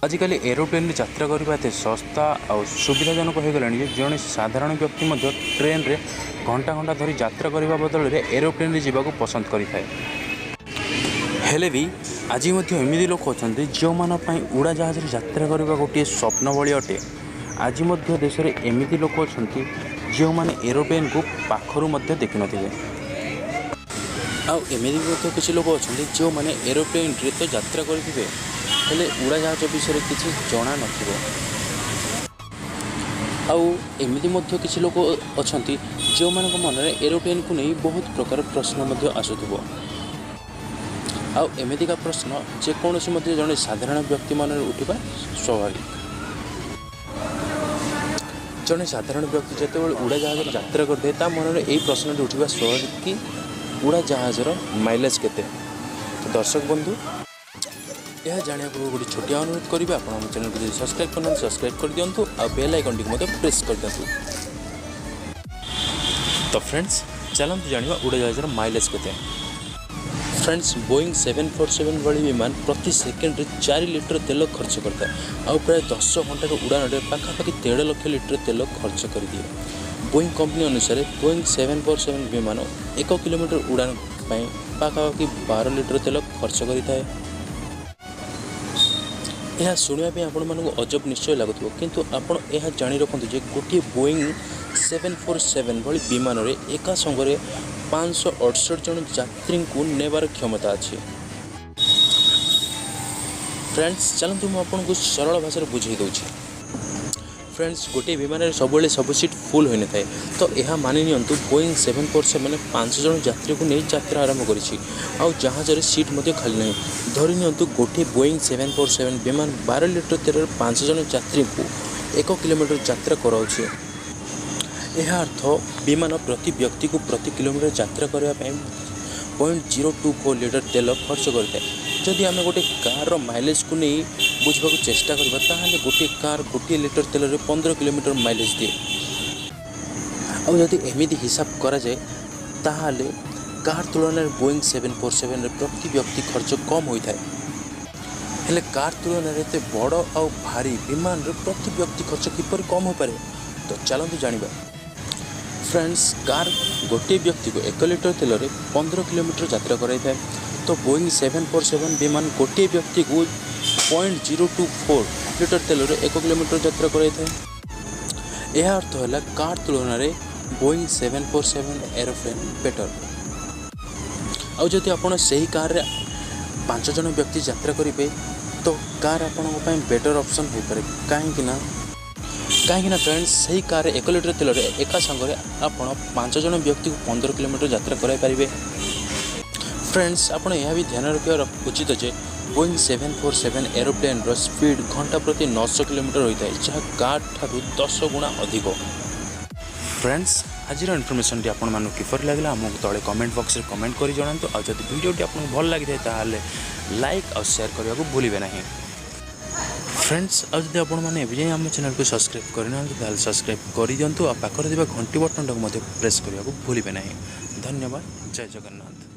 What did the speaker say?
ଆଜିକାଲି ଏରୋପ୍ଲେନ୍ରେ ଯାତ୍ରା କରିବା ଏତେ ଶସ୍ତା ଆଉ ସୁବିଧାଜନକ ହୋଇଗଲାଣି ଯେ ଜଣେ ସାଧାରଣ ବ୍ୟକ୍ତି ମଧ୍ୟ ଟ୍ରେନ୍ରେ ଘଣ୍ଟା ଘଣ୍ଟା ଧରି ଯାତ୍ରା କରିବା ବଦଳରେ ଏରୋପ୍ଲେନ୍ରେ ଯିବାକୁ ପସନ୍ଦ କରିଥାଏ। ହେଲେ ବି ଆଜି ମଧ୍ୟ ଏମିତି ଲୋକ ଅଛନ୍ତି, ଯେଉଁମାନଙ୍କ ପାଇଁ ଉଡ଼ାଜାହାଜରେ ଯାତ୍ରା କରିବା ଗୋଟିଏ ସ୍ୱପ୍ନ ଭଳି ଅଟେ। ଆଜି ମଧ୍ୟ ଦେଶରେ ଏମିତି ଲୋକ ଅଛନ୍ତି, ଯେଉଁମାନେ ଏରୋପ୍ଲେନ୍କୁ ପାଖରୁ ମଧ୍ୟ ଦେଖିନଥିବେ। ଆଉ ଏମିତି ବି ମଧ୍ୟ କିଛି ଲୋକ ଅଛନ୍ତି, ଯେଉଁମାନେ ଏରୋପ୍ଲେନ୍ରେ ତ ଯାତ୍ରା କରିଥିବେ, ହେଲେ ଉଡ଼ାଜାହାଜ ବିଷୟରେ କିଛି ଜଣା ନଥିବ। ଆଉ ଏମିତି ମଧ୍ୟ କିଛି ଲୋକ ଅଛନ୍ତି, ଯେଉଁମାନଙ୍କ ମନରେ ଏରୋପ୍ଲେନ୍କୁ ନେଇ ବହୁତ ପ୍ରକାର ପ୍ରଶ୍ନ ମଧ୍ୟ ଆସୁଥିବ। ଆଉ ଏମିତିକା ପ୍ରଶ୍ନ ଯେକୌଣସି ମଧ୍ୟ ଜଣେ ସାଧାରଣ ବ୍ୟକ୍ତି ମନରେ ଉଠିବା ସ୍ୱାଭାବିକ। ଜଣେ ସାଧାରଣ ବ୍ୟକ୍ତି ଯେତେବେଳେ ଉଡ଼ାଜାହାଜରେ ଯାତ୍ରା କରିଥାଏ, ତା ମନରେ ଏଇ ପ୍ରଶ୍ନଟି ଉଠିବା ସ୍ୱାଭାବିକ କି ଉଡ଼ାଜାହାଜର ମାଇଲେଜ୍ କେତେ? ତ ଦର୍ଶକ ବନ୍ଧୁ, ଏହା ଜାଣିବା ପୂର୍ବରୁ ଗୋଟେ ଛୋଟିଆ ଅନୁରୋଧ କରିବି। ଆପଣ ଆମ ଚ୍ୟାନେଲକୁ ଯଦି ସବସ୍କ୍ରାଇବ୍ କରିନାହାନ୍ତି, ସବସ୍କ୍ରାଇବ୍ କରିଦିଅନ୍ତୁ ଆଉ ବେଲ୍ ଆଇକନ୍ଟିକୁ ମଧ୍ୟ ପ୍ରେସ୍ କରିଦିଅନ୍ତୁ। ତ ଫ୍ରେଣ୍ଡସ୍, ଚାଲନ୍ତୁ ଜାଣିବା ଉଡ଼ାଜାହାଜର ମାଇଲେଜ୍ କେତେ। ଫ୍ରେଣ୍ଡସ୍, ବୋଇଂ 747 ଭଳି ବିମାନ ପ୍ରତି ସେକେଣ୍ଡରେ 4 ଲିଟର ତେଲ ଖର୍ଚ୍ଚ କରିଥାଏ ଆଉ ପ୍ରାୟ 10 ଘଣ୍ଟାର ଉଡ଼ାଣରେ ପାଖାପାଖି 1.5 ଲକ୍ଷ ଲିଟର ତେଲ ଖର୍ଚ୍ଚ କରିଦିଏ। ବୋଇଂ କମ୍ପାନୀ ଅନୁସାରେ ବୋଇଂ 747 ବିମାନ 1 କିଲୋମିଟର ଉଡ଼ାଣ ପାଇଁ ପାଖାପାଖି 12 ଲିଟର ତେଲ ଖର୍ଚ୍ଚ କରିଥାଏ। ଏହା ଶୁଣିବା ପାଇଁ ଆପଣମାନଙ୍କୁ ଅଜବ ନିଶ୍ଚୟ ଲାଗୁଥିବ, କିନ୍ତୁ ଆପଣ ଏହା ଜାଣି ରଖନ୍ତୁ ଯେ ଗୋଟିଏ ବୋଇଂ 747 ଭଳି ବିମାନରେ ଏକା ସଙ୍ଗରେ 568 ଜଣ ଯାତ୍ରୀଙ୍କୁ ନେବାର କ୍ଷମତା ଅଛି। ଫ୍ରେଣ୍ଡସ୍, ଚାଲନ୍ତୁ ମୁଁ ଆପଣଙ୍କୁ ସରଳ ଭାଷାରେ ବୁଝାଇ ଦେଉଛି। ଫ୍ରେଣ୍ଡସ୍, ଗୋଟିଏ ବିମାନରେ ସବୁବେଳେ ସବୁ ସିଟ୍ ଫୁଲ୍ ହୋଇନଥାଏ। ତ ଏହା ମାନି ନିଅନ୍ତୁ, ବୋଇଂ 747 ପାଞ୍ଚ ଜଣ ଯାତ୍ରୀକୁ ନେଇ ଯାତ୍ରା ଆରମ୍ଭ କରିଛି ଆଉ ଜାହାଜରେ ସିଟ୍ ମଧ୍ୟ ଖାଲି ନାହିଁ। ଧରି ନିଅନ୍ତୁ, ଗୋଟିଏ ବୋଇଂ 747 ବିମାନ 12 ଲିଟର ତେଲରେ ପାଞ୍ଚ ଜଣ ଯାତ୍ରୀଙ୍କୁ 1 କିଲୋମିଟର ଯାତ୍ରା କରାଉଛି। ଏହା ଅର୍ଥ ବିମାନ ପ୍ରତି ବ୍ୟକ୍ତିକୁ ପ୍ରତି କିଲୋମିଟର ଯାତ୍ରା କରିବା ପାଇଁ 0.024 ଲିଟର ତେଲ ଖର୍ଚ୍ଚ କରିଥାଏ। ଯଦି ଆମେ ଗୋଟେ କାର୍ର ମାଇଲେଜକୁ ନେଇ ବୁଝିବାକୁ ଚେଷ୍ଟା କରିବା, ତାହେଲେ ଗୋଟିଏ କାର୍ 1 ଲିଟର ତେଲରେ 15 କିଲୋମିଟର ମାଇଲେଜ ଦିଏ। ଆଉ ଯଦି ଏମିତି ହିସାବ କରାଯାଏ, ତାହେଲେ କାର୍ ତୁଳନାରେ ବୋଇଂ 747ରେ ପ୍ରତି ବ୍ୟକ୍ତି ଖର୍ଚ୍ଚ କମ୍ ହୋଇଥାଏ। ହେଲେ କାର୍ ତୁଳନାରେ ଏତେ ବଡ଼ ଆଉ ଭାରି ବିମାନରେ ପ୍ରତି ବ୍ୟକ୍ତି ଖର୍ଚ୍ଚ କିପରି କମ୍ ହୋଇପାରେ? ତ ଚାଲନ୍ତୁ ଜାଣିବା। ଫ୍ରେଣ୍ଡସ୍, କାର୍ ଗୋଟିଏ ବ୍ୟକ୍ତିକୁ 1 ଲିଟର ତେଲରେ 15 କିଲୋମିଟର ଯାତ୍ରା କରାଇଥାଏ, ତ ବୋଇଂ 747 ବିମାନ ଗୋଟିଏ ବ୍ୟକ୍ତିକୁ 0.024 ଲିଟର ତେଲରେ 1 କିଲୋମିଟର ଯାତ୍ରା କରାଇଥାଏ। ଏହା ଅର୍ଥ ହେଲା କାର୍ ତୁଳନାରେ ବୋଇଂ 747 ଏରୋପ୍ଲେନ୍ ବେଟର୍। ଆଉ ଯଦି ଆପଣ ସେହି କାର୍ରେ ପାଞ୍ଚ ଜଣ ବ୍ୟକ୍ତି ଯାତ୍ରା କରିବେ, ତ କାର୍ ଆପଣଙ୍କ ପାଇଁ ବେଟର୍ ଅପସନ୍ ହୋଇପାରେ। କାହିଁକିନା ଫ୍ରେଣ୍ଡସ୍, ସେହି କାର୍ରେ 1 ଲିଟର ତେଲରେ ଏକା ସାଙ୍ଗରେ ଆପଣ ପାଞ୍ଚ ଜଣ ବ୍ୟକ୍ତିକୁ 15 କିଲୋମିଟର ଯାତ୍ରା କରାଇ ପାରିବେ। ଫ୍ରେଣ୍ଡସ୍, ଆପଣ ଏହା ବି ଧ୍ୟାନ ରଖିବା ଉଚିତ ଯେ ବୋଇଂ 747 ଏରୋପ୍ଲେନ୍ର ସ୍ପିଡ଼୍ ଘଣ୍ଟା ପ୍ରତି 900 କିଲୋମିଟର ହୋଇଥାଏ, ଯାହା କାର୍ ଠାରୁ 10 ଗୁଣା ଅଧିକ। ଫ୍ରେଣ୍ଡସ୍, ଆଜିର ଇନଫର୍ମେସନ୍ଟି ଆପଣମାନଙ୍କୁ କିପରି ଲାଗିଲା, ଆମକୁ ତଳେ କମେଣ୍ଟ ବକ୍ସରେ କମେଣ୍ଟ କରି ଜଣାନ୍ତୁ। ଆଉ ଯଦି ଭିଡ଼ିଓଟି ଆପଣଙ୍କୁ ଭଲ ଲାଗିଥାଏ, ତାହେଲେ ଲାଇକ୍ ଆଉ ସେୟାର କରିବାକୁ ଭୁଲିବେ ନାହିଁ। ଫ୍ରେଣ୍ଡସ୍, ଆଉ ଯଦି ଆପଣମାନେ ଏବେ ଯାଏଁ ଆମ ଚ୍ୟାନେଲକୁ ସବସ୍କ୍ରାଇବ୍ କରିନାହାନ୍ତି, ତାହେଲେ ସବସ୍କ୍ରାଇବ୍ କରିଦିଅନ୍ତୁ ଆଉ ପାଖରେ ଥିବା ଘଣ୍ଟି ବଟନ୍ଟାକୁ ମଧ୍ୟ ପ୍ରେସ୍ କରିବାକୁ ଭୁଲିବେ ନାହିଁ। ଧନ୍ୟବାଦ। ଜୟ ଜଗନ୍ନାଥ।